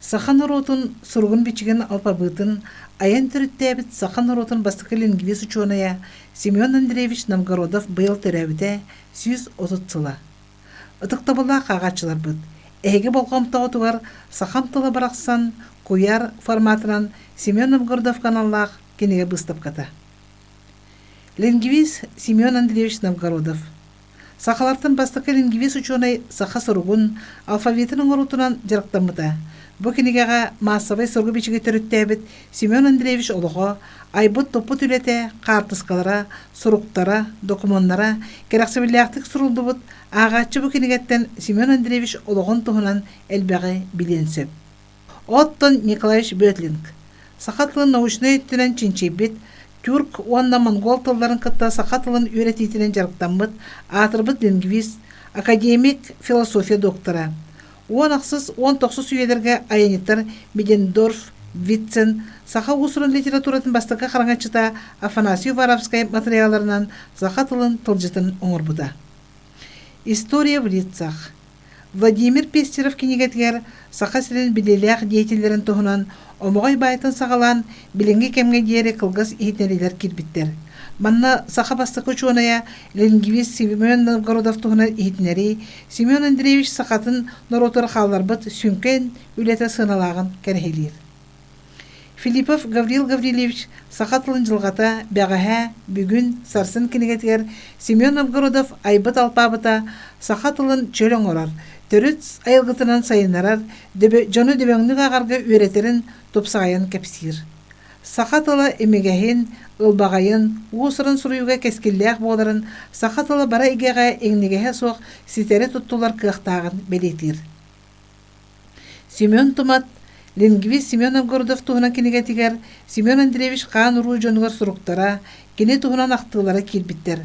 Саха норуотун суругун-бичигин алпабыытын айан төрүттээбит саха норуотун бастакы лингвист учуонайа Семен Андреевич Новгородов быйыл төрөөбүтэ 130 сыла. Ытыктабыллаах ааҕааччыларбыт, эһиги болҕомтоҕутугар сахам тыла барахсан куйаар форматынан Семен Новгородовка аналлаах кинигэ быыстапката. Лингвист Семен Андреевич Новгородов Сахалартан бастакы лингвист учуонай саха суругун, алфавитын оҥоруутунан дьарыктаммыта. Бу кинигэҕэ маассабай суругу-бичиги төрүттээбит Семен Андреевич олоҕо, айбыт-туппут үлэтэ, хаартыскалара, суруктара, докумуоннара кэрэхсэбиллээхтик суруллубут ааҕааччы бу кинигэттэн Семен Андреевич олоҕун туһунан элбэҕи билиэн сөп. Оттон Николаевич Бөтлинг саха тылын научнай өттүнэн чинчийбит, тюрк уонна монгол тылларын кытта саха тылын үөрэтиитинэн дьарыктаммыт аатырбыт лингвист, академик, философия доктора. Уон ахсыс, 19-ус үйэлэргэ айанньыттар Мидендорф, Витцен саха уус-уран литературатын бастакы хараҥаччыта Афанасий Уваровскай матырыйаалларынан саха тылын тылдьытын оҥорбута. История в лицах Владимир Пестеров кинигэтигэр Саха сирин билиилээх деятеллэрин туһунан Омоҕой баайтан саҕалаан билиҥҥи кэмҥэ диэри кылгас иһитиннэриилэр киирбиттэр. Манна саха бастакы учуонайа, лингвист Семен Новгородов туһунан иһитиннэрии Семен Андреевич сахатын норуотугар хаалларбыт сүҥкэн үлэтэ сыаналааҕын кэрэһилиир. Филиппов Гаврил Гаврильевич саха тылын дьылҕата бэҕэһээ, бүгүн, сарсын кинигэтигэр Семен Новгородов айбыт алпаабыта саха тылын чөл оҥорор, төрүт айылгытынан сайыннарар, дьону дөбөҥнүк ааҕарга үөрэтэрин тупсаҕайын кэпсиир. Саха тыла имигэһин, ылбаҕайын, уус-уран суруйууга кэскиллээх буоларын саха тыла бара эйгэҕэ иҥнигэһэ суох ситэри туттулар кыахтааҕын бэлиэтиир. Семен Тумат лингвист Семен Новгородов туһунан кинигэтигэр Семен Андреевич хаан-уруу дьонугар суруктара, кини туһунан ахтыылара киирбиттэр.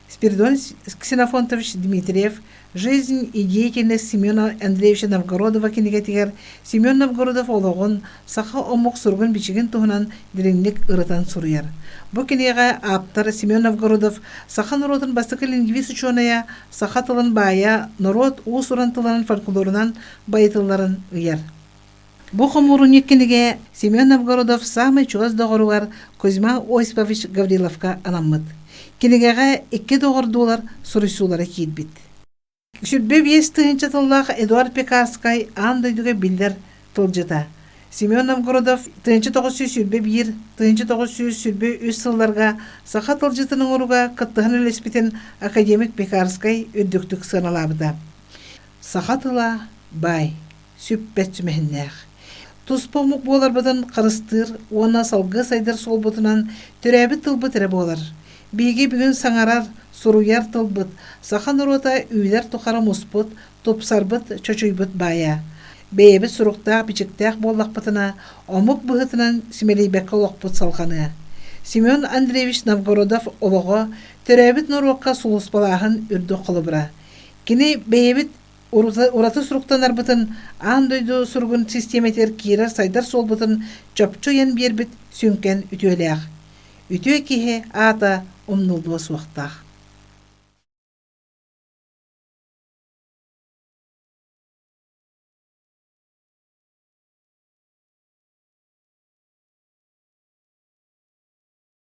Спиридон Ксенофонтович Дмитриев «Жизнь и деятельность Семена Андреевича Новгородова» кинигэтигэр Семен Новгородов олоҕун, саха омук суругун-бичигин туһунан дириҥник ырытан суруйар. Бу кинигэҕэ ааптар Семен Новгородов саха норуотун бастакы лингвист учуонайа, саха тылын баайа норуот уус-уран тылынан фольклорунан байытылларын ыйар. Бу хомуурунньук кинигэ Семен Новгородов саамай чугас доҕоругар Кузьма Осипович Гавриловка анаммыт. Кинигэҕэ икки доҕордуулар суруйсуулара киирбит. 25 тыһыынча тыллаах Эдуард Пекарскай аан дойдуга биллэр тылдьыта. Семен Новгородов 1921 1923 сылларга саха тылдьытын оҥорууга кыттыһан үлэлэспитин академик Пекарскай үрдүктүк сыаналаабыта. Саха тыла баай, сүппэт сүмэһиннээх. Туспа омук буоларбытын харыстыыр уонна салгыы сайдар суолбутунан төрөөбүт тылбыт эрэ буолар. Биһиги бүгүн саҥарар, суруйар тылбыт, саха норуота үйэлэр тухары муспут, тупсарбыт, чочуйбут баайа. Бэйэбит суруктаах-бичиктээх буоллахпытына, омук быһыытынан симэлийбэккэ олохпут салҕаныа. Семен Андреевич Новгородов олоҕо төрөөбүт норуокка сулууспалааһын үрдүк холобура. Кини бэйэбит ураты суруктанарбытын аан дойду суругун систиэмэтигэр киирэр сайдар суолбутун чопчу ыйан биэрбит сүҥкэн үтүөлээх. Үтүө киһи аата умнуллуо суохтаах.